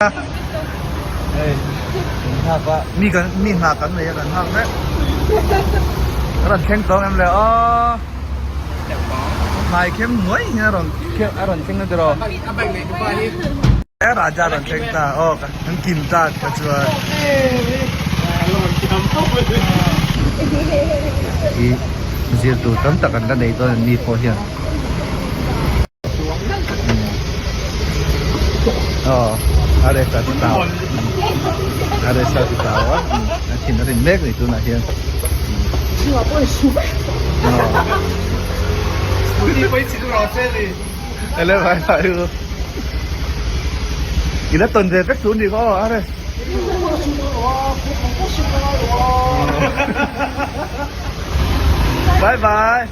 Hei kan nghak a mi kan mi hna kan nei a kan nghak mek a rawn thleng tawng em le aw hnai khem nuai hian a rawn a rawn thleng na tiraw Raja rawn thleng ta aw kan kim ta ka chuan ih zir tur tam tak an la nei dawn an ni pawh hian. Aw a rest a ti tau a rest a ti tau a a thin a rin mek ni tunah hian ele vai vai u i la tawn ve vek tur ni khaw a rest bye bye.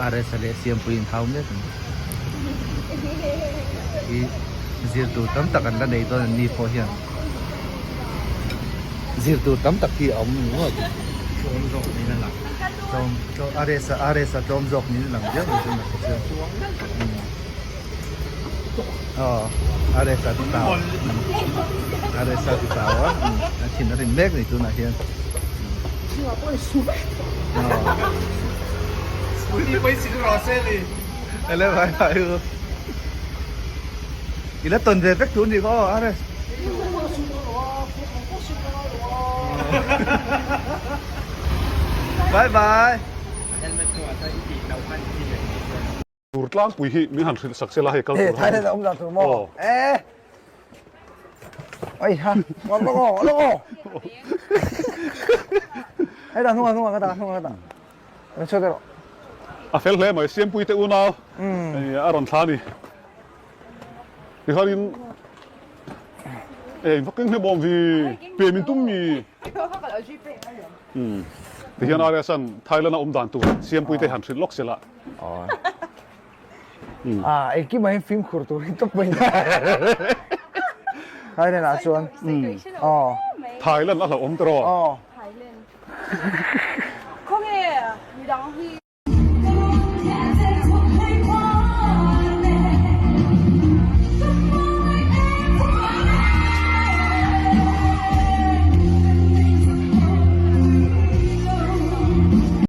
RS a leh Siampui in hau mek ani. Hi zir tur tam tak an la nei dawn an ni pawh hian zir tur tam tak hi a awm ni ngawt. Tlawm zawk niin a lang. Tlawm tlawm RS a RS a tlawm zawk niin a lang viau mai tunah te chuan. Aw RS a ti tau RS a ti tau a a thin a rim mek ni tunah hian ele vai vai u i la tawn ve vek tur ni khaw aw RS bye bye. Tur tlangpui hi min han hrilh sak sela hei kal tur ho. Thailand a awm dan tur maw? E. Oi ha. Ngom lo ngo lo ngo. Hei dah hnungah hnungah ka dah hnungah ka dah. Min chhuat erawh. A fel hle mai Siampui te unau a rawn thla a ni. Tikhanin e in va keng hle bawm vi pe min tum mi. Tihian RS-a'n Thailand a awm dan tur Siampui te han hrilh lawk sela. Ah, engkim ah hian fimkhur tur hi tawp mai. Thailand ah chuan. Aw. Thailand a hlauhawm tiraw? Aw.